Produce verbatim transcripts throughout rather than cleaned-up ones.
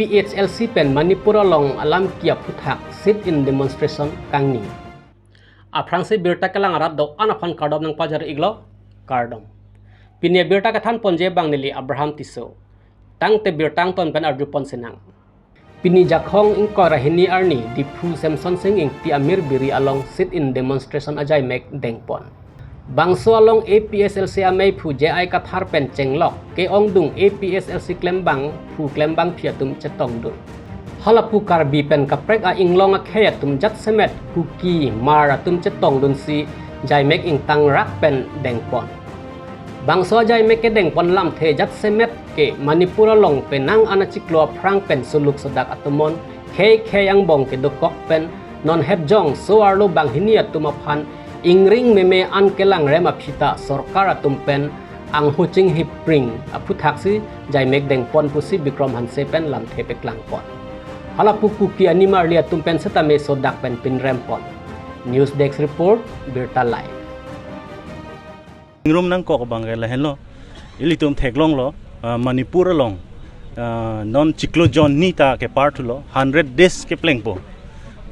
P H L C pen Manipur along alam ki aphuthak sit-in demonstration kangni. Aphrangsi birta kelang arat do-an aphan kardom nangpajar-iklo, kardom. Pini abirta kethan ponji abang neli Abraham Tisso. Tangte birta angton pen arjupon sinang. Pini Jakhong ingkoi ra hini arni Diphu Semsonsing Ingti Amirbiri along sit-in demonstration ajaimek dengpon. Bangso along A P H L C ameiphu J I Kathar pen chenglok, ke-ongdung A P H L C klembangphu klembangphi atum chetongdun. Halapu Karbi pen kaprek a-inglong akhei atum jatsemet Kuki, Hmar atum chetongdunsi jaimek ingtangrak pen dengpon. Bangso ajaimek kedengpon lamthe jatsemet ke Manipur along penang anachiklo aphrang pen suluk sodak atomon khei khei angbong kedokok pen non hetjong so-arlo banghini atum aphan ingring meme an kelangrem aphi ta sorkar atum pen angho chinghipring aphuthaksi jaimek dengpon pusi Bikram Hanse pen lamthe peklangpon. Halapu Kuki animarli atum pen setame sodak pen pinrempon. News Desk Report, Birta Live. Ingrum nangkok abang ke lahenlo. Ilitum theklonglo, ah, Manipur along, ah, non chiklo jonni ta kepar thulo, hundred days keplengpo.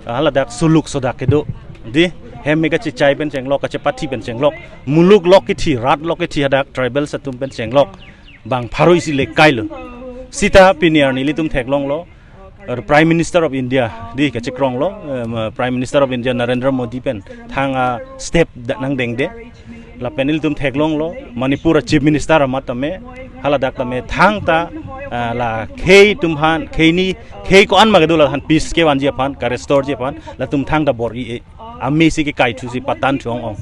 Ah, haladak suluk sodak kedo. Di, hem me kachechai pen chenglok, kachepathi pen chenglok. Muluk lok kithi, rat lok kithi hadak tribals atum pen chenglok. Bang pharo isi le kailo. Sita pini arni ilitum theklonglo. Er, Prime Minister of India, di kachekronglo, em, Prime Minister of India Narendra Modi pen thang a-step da-, nangdengde. Lapen ilitum theklonglo, Manipur a-Chief Minister amat tame, haladak tame thangta, ah, la khei atum aphan, khei ni, khei ko-an ma kedo la aphan peace kevanji aphan, ka-restore ji aphan, latum thangta bor-i-e. Amei si kekaithusi patan thu ong-ong.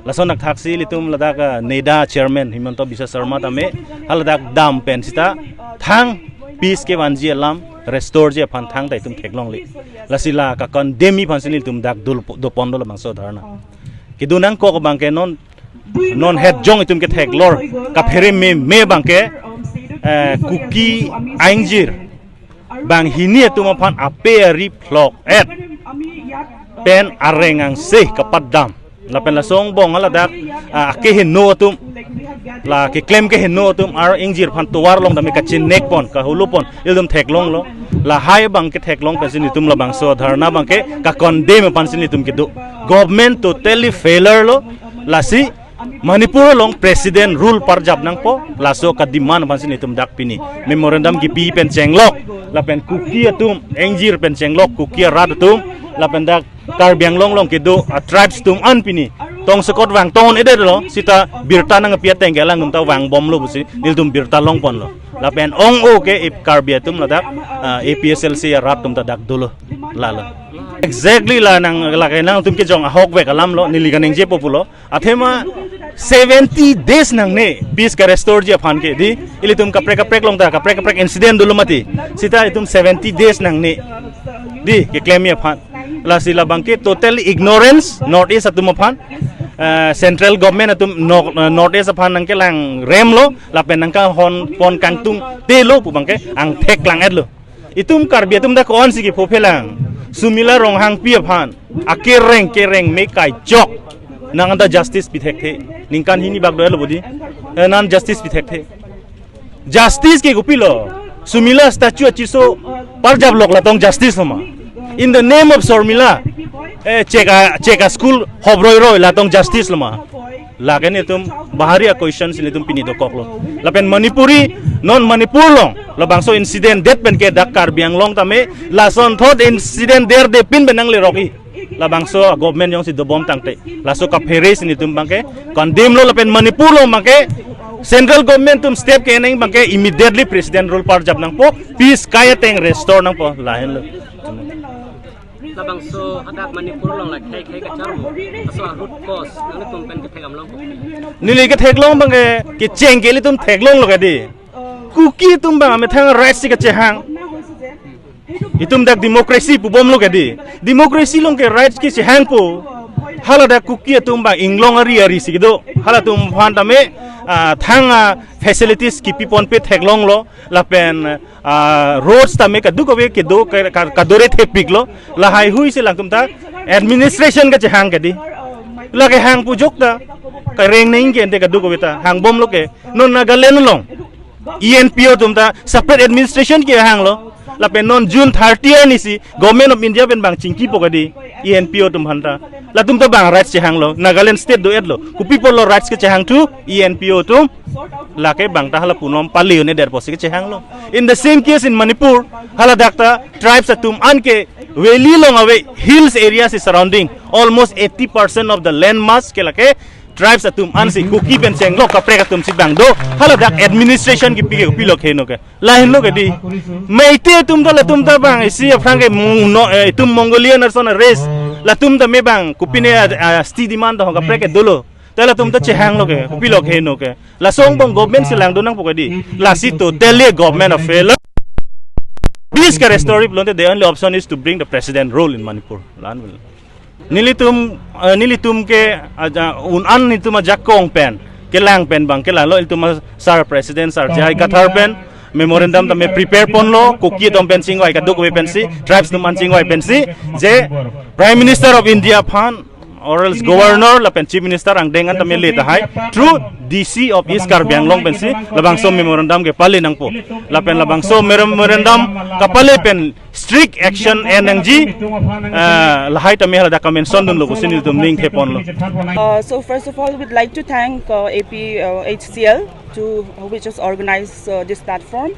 Lason akthaksi ilitum ladak, ah, NEDA chairman Himanta Biswa Sarma tame, haladak dam pen sita thang peace kevanji alam restore ji aphan thangta itum theklongle. Lasi la ka-condemn aphansi nelitum dak dul-, doponlo labangso dharna. Kedo nangkok abang ke non, non hetjong itum ketheklor kaphere meme abang ke, eh, Kuki a-ingjir banghini atum aphan ape ari phlok-et pen areng angse kapatdam. Lapen laso angbong haladak, ah, keheno atum, la keklem keheno atum ar-ingjir aphan tovar along tame kachinekpon, kahulupon, ilitum theklonglo. Lahai abang ke theklong pensi nelitum labangso dharna abang ke ka-condemn aphansi nelitum kedo. Government totally failure lo, lasi Manipur along president rule parjap nangpo, laso ka-demand aphansi nelitum dak pini memorandum kipi pen chenglok, lapen Kuki atum, ingjir pen chenglok, Kuki arat atum, lapen dak Karbi Anglong along kedo a-tribes atum an pini tongsekot vang ton-edetlo, sita birta nangpi ateng ke alangtum ta vangbomlo pusi nelitum birta longponlo. Lapen ong-o ke ip Karbi atum ladak, ah, A P H L C arat atum ta dak dolo. Lalo. Exactly la nang, lake nangtum kejong ahokvek alamlo, neli kaningjepo pulo. Athema seventy days nangne peace ka-restore ji aphan ke, di, ilitum kaprek kaprek along ta, kaprek kaprek incident dolo mati. Sita itum seventy days nangne, di, keklemji aphan. Lasi labang ke total ignorance North East atum aphan. Eh, central government atum no-, North East aphan nangkelangremlo, lapen nangkahonpon kangtungtelo pu abang ke angthek klang-etlo. Itum Karbi atum ta ko-ansi kepho phelang. Sumila Ronghangpi aphan akereng kereng me kaichok. Nang anta justice pithekthe. Ningkan hini bak do-etlo bodi. Eh, nang justice pithekthe. Justice ke kopilo? Sumila statue achiso parjaplok, la tong justice lo ma? In the name of Sharmila, eh, chek a, chek a-school hop roiroi, la tong justice lo ma? Lake nelitum bahari a-question si nelitum pini dokoklo. Lapen Manipuri, non Manipur along labangso incident det pen ke dak Karbi Anglong tame, lasonthot incident derde pin pen nanglerok-i. Labangso government jongsi dobom tangte, laso kaphere si nelitum abang ke condemn lo, lapen Manipur along abang ke central government atum step ke-en abang ke immediately president rule parjap nangpo, peace kai ateng restore nangpo, lahenlo. Labangso hadak Manipur along la khei khei kacharmo, laso a-root cause nanglitum pen ketheklong. Neli ketheklong abang ke, kecheng ke ilitum theklonglo ke di, Kuki atum abang amethang rights si kachehang. Itum dak democracy pubomlo ke di, democracy along ke rights kechehangpo. Haladak Kuki atum abang inglong ari ari si kedo, halatum aphan tame, ah, thang a-facilities kipiponpe theklonglo, lapen ah, roads tame kadokave kedo ka-, ka-, kadore thepiklo, lahaihui si alangtum ta administration kachehang ke di. La kehang pu ajok ta, kareng neng ke ante kadokave ta hangbomlo ke. Non Nagaland along E N P O atum ta separate administration kehanglo. Lapen non June thirty arnisi Government of India pen bang chingkipo kadi, E N P O atum aphanta. Latum ta bang rights chehanglo, Nagaland state do-etlo. Kopi apotlo rights kechehangthu, E N P O atum. Lake bang ta hala punom pale un-edet pusi kechehanglo. In the same case in Manipur, haladak ta tribes atum anke valley along ave, hills areas is surrounding, almost eighty percent of the land mass ke lake tribes atum ansi, Kuki pen chenglok kaprek atumsi bang do. Haladak administration kipi ke kopilo keheno ke. Lahenlo kadi. Meitei atum ta latum ta bang isi aphrang ke mung no, eh, itum Mongolian or son race. Latum ta me bang kopine a, a, sti demand ta ho kaprek ke dolo. Ta latum ta chehanglo ke, kopilo keheno ke. Lason angbong government si langdun nangpo kadi. Lasi totally government of failure. Peace ke restore pulote the only option is to bring the president rule in Manipur. Lan nelitum, eh, nelitum ke aja un-an nelitum ajakong pen, kelang pen bang, kelanglo ilitum a Sir President, Sir J I Kathar pen, memorandum tame prepare ponlo, Kuki atum pen chingvai kadokave pensi, tribes atum an chingvai pensi, je Prime Minister of India aphan, or else Governor lapen Chief Minister angdeng an tame le tahai, through D C of East Karbi Anglong pensi, labangso memorandum kepale nangpo. Lapen labangso memorandum kapale pen strict action en nangji, eh, lahai tame haladak kamention dunlo pusi nelitum ningthe ponlo. Uh, so first of all, we'd like to thank uh, A P uh, H C L to which has organized uh, this platform.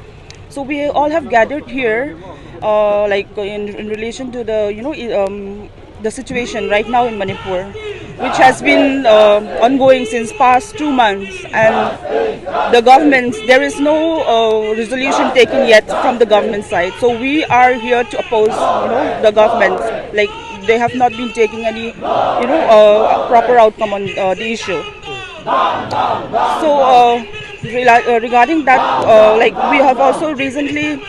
So we all have gathered here, uh, like uh, in, in relation to the you know i- um, the situation right now in Manipur, which has been uh, ongoing since past two months, and the government, there is no uh, resolution taken yet from the government side. So we are here to oppose, you know, the government. Like they have not been taking any, you know, uh, proper outcome on uh, the issue. So uh, rela- uh, regarding that, uh, like we have also recently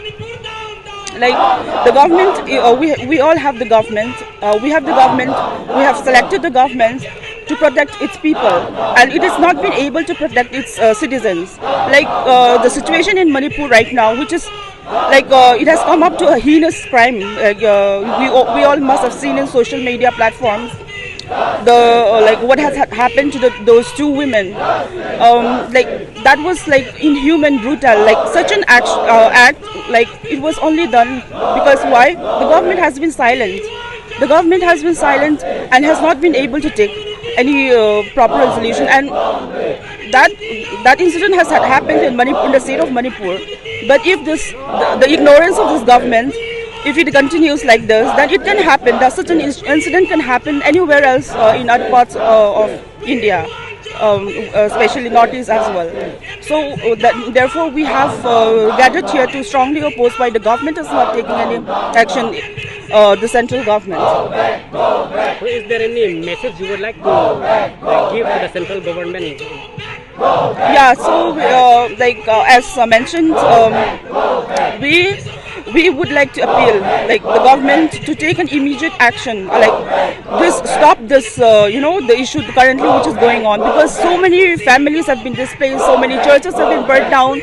like the government uh, we, we all have the government uh, we have the government we have selected the government to protect its people, and it has not been able to protect its uh, citizens. Like uh, the situation in Manipur right now, which is like uh, it has come up to a heinous crime. Like, uh, we, all- we all must have seen in social media platforms the uh, like what has ha- happened to the, those two women. Um, like that was like inhuman, brutal. Like such an act, uh, act, like it was only done because why? The government has been silent. The government has been silent and has not been able to take any uh, proper resolution. And that that incident has ha- happened in Manipur, in the state of Manipur. But if this the, the ignorance of this government, if it continues like this, then it can happen that such an inc- incident can happen anywhere else uh, in other parts uh, of India, um, uh, especially Northeast as well. So uh, that, therefore, we have uh, gathered here to strongly oppose why the government is not taking any action, uh, the central government. So is there any message you would like to uh, give to the central government? Yeah, so uh, like uh, as uh, mentioned, um, we we would like to appeal like the government to take an immediate action, uh, like this stop this uh, you know the issue currently which is going on, because so many families have been displaced, so many churches have been burnt down,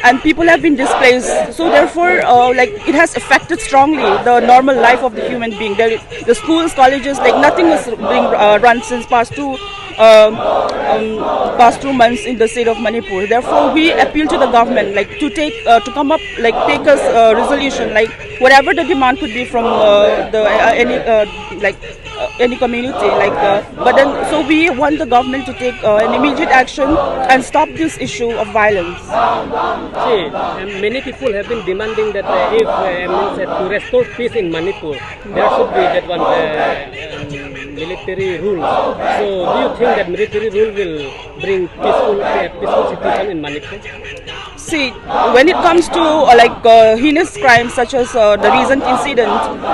and people have been displaced. So therefore, uh, like it has affected strongly the normal life of the human being. The, the schools, colleges, like nothing is being uh, run since past two um, um, past two months in the state of Manipur. Therefore, we appeal to the government, like to take uh, to come up, like take us a resolution, like whatever the demand could be from uh, the uh, any uh, like uh, any community, like uh, but then so we want the government to take uh, an immediate action and stop this issue of violence. See, um, many people have been demanding that uh, if uh, means, uh, to restore peace in Manipur, there should be that one uh, um, military rule. So, do you think that military rule will bring peaceful, uh, peaceful situation in Manipur? See, when it comes to uh, like uh, heinous crimes such as uh, the recent incident,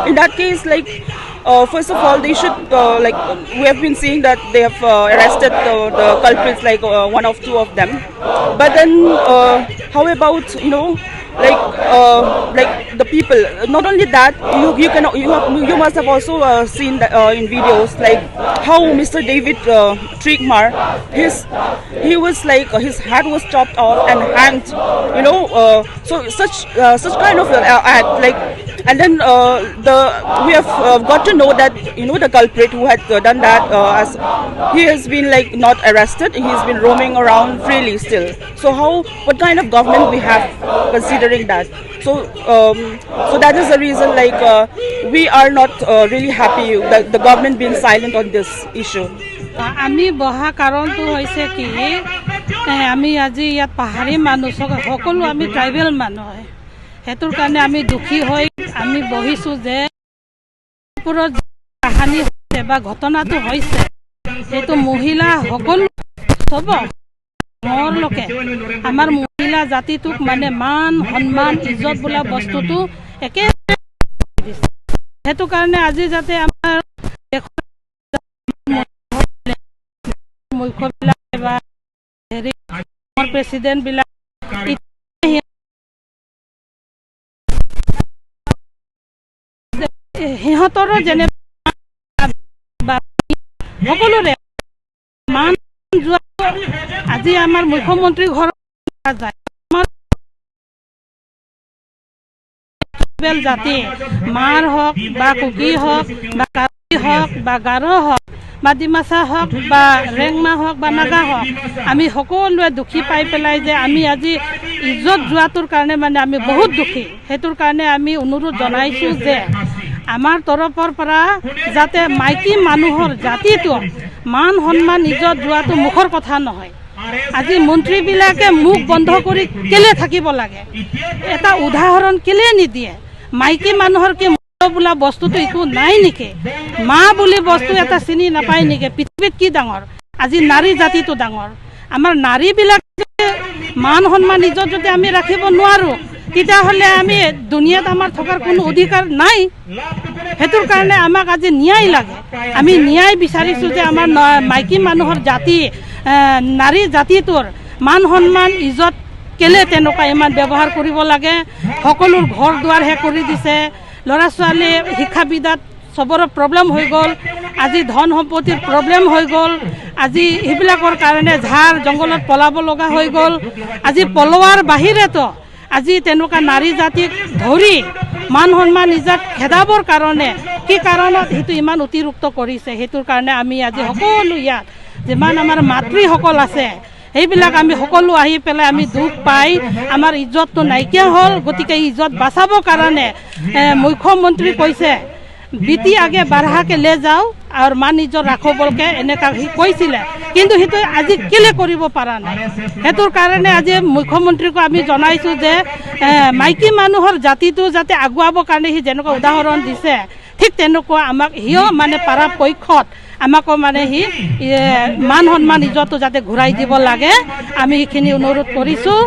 in that case, like uh, first of all, they should uh, like we have been seeing that they have uh, arrested the, the culprits, like uh, one of two of them. But then, uh, how about you know, like uh, like the people? Not only that, you you can you have, you must have also uh, seen that, uh, in videos like how Mister David uh, Trickmar, his he was like uh, his head was chopped off and hanged. You know, uh, so such uh, such kind of uh, act, like And then uh, the we have uh, got to know that you know the culprit who had uh, done that uh, as he has been like not arrested. He's been roaming around freely still. So how, what kind of government we have, considering that? So um, so that is the reason like uh, we are not uh, really happy that the government being silent on this issue. আমি বহা কাৰণটো হৈছে কি, এ, আমি আজি ইয়াত পাহাৰী মানুহ, সক- সকলো আমি ট্ৰাইবেল মানুহ হয়। সেইটোৰ কাৰণে আমি দুখী হৈ আমি বহিছোঁ যে কাহিনী হৈছে বা ঘটনাটো হৈছে, সেইটো মহিলা সকলো সব ডাঙৰলৈকে আমাৰ মহিলা জাতিটোক মানে মান সন্মান ইজ্জত বোলা বস্তুটো একে দিছে। সেইটো কাৰণে আজি যাতে আমাৰ দেশৰ মুখ্যবিলাক বা হেৰি প্ৰেচিডেণ্টবিলাক সিহঁতৰো যেনে সকলোৰে মান যোৱা আজি আমাৰ মুখ্যমন্ত্ৰী ঘৰত যায়। আমাৰ ট্ৰাইবেল জাতি, মাৰ হওক বা কুকি হওক বা কাৰ্বি হওক বা গাৰো হওক বা ডিমাচা হওক বা ৰেংমা হওক বা নাগা হওক, আমি সকলোৱে দুখী পাই পেলাই যে আমি আজি ইজ্জত যোৱাটোৰ কাৰণে মানে আমি বহুত দুখী। সেইটোৰ কাৰণে আমি অনুৰোধ জনাইছোঁ যে আমাৰ তৰফৰ পৰা যাতে মাইকী মানুহৰ জাতিটো মান সন্মান ইজ্জত যোৱাটো মুখৰ কথা নহয়। আজি মন্ত্ৰীবিলাকে মুখ বন্ধ কৰি কেলে থাকিব লাগে? এটা উদাহৰণ কেলে নিদিয়ে? মাইকী মানুহৰ কি মূল্য বোলা বস্তুটো একো নাই নেকি? মা বুলি বস্তু এটা চিনি নাপায় নেকি? পৃথিৱীত কি ডাঙৰ? আজি নাৰী জাতিটো ডাঙৰ। আমাৰ নাৰীবিলাক যদি মান সন্মান ইজ্জত যদি আমি ৰাখিব নোৱাৰোঁ, তেতিয়াহ'লে আমি দুনিয়াত আমাৰ থকাৰ কোনো অধিকাৰ নাই। সেইটোৰ কাৰণে আমাক আজি ন্যায় লাগে। আমি ন্যায় বিচাৰিছোঁ যে আমাৰ ন- মাইকী মানুহৰ জাতি, এ, নাৰী জাতিটোৰ মান সন্মান ইজ্জত কেলে তেনেকুৱা ইমান ব্যৱহাৰ কৰিব লাগে? সকলোৰ ঘৰ দুৱাৰ শেষ কৰি দিছে, ল'ৰা ছোৱালী শিক্ষা বিদ্যাত চবৰে প্ৰব্লেম হৈ গ'ল। আজি ধন সম্পত্তিৰ প্ৰব্লেম হৈ গ'ল। আজি সেইবিলাকৰ কাৰণে ঝাৰ জংঘলত পলাব লগা হৈ গ'ল। আজি পলোৱাৰ বাহিৰেতো আজি তেনেকুৱা নাৰী জাতিক ধৰি মান সন্মান ইজ্জত খেদাবৰ কাৰণে কি কাৰণত সেইটো ইমান অতিৰিক্ত কৰিছে, সেইটোৰ কাৰণে আমি আজি সকলো ইয়াত যিমান আমাৰ মাতৃসকল আছে, সেইবিলাক আমি সকলো আহি পেলাই আমি দুখ পাই আমাৰ ইজ্জতটো নাইকিয়া হ'ল। গতিকে ইজ্জত বচাবৰ কাৰণে এ, মুখ্যমন্ত্ৰী কৈছে, বেটি আগে বাঢ়া কে লে যাও আৰু মান ইজ্জত ৰাখো বুলিকে এনেকা সি কৈছিলে, কিন্তু সেইটো আজি কেলে কৰিব পৰা নাই? সেইটোৰ কাৰণে আজি মুখ্যমন্ত্ৰীকো আমি জনাইছোঁ যে এ, মাইকী মানুহৰ জাতিটো যাতে আগুৱাবৰ কাৰণে সি যেনেকুৱা উদাহৰণ দিছে, ঠিক তেনেকুৱা আমাক সিও মানে পৰাপক্ষত আমাকো মানে সি এ, মান সন্মান ইজ্জতটো যাতে ঘূৰাই দিব লাগে, আমি সেইখিনি অনুৰোধ কৰিছোঁ।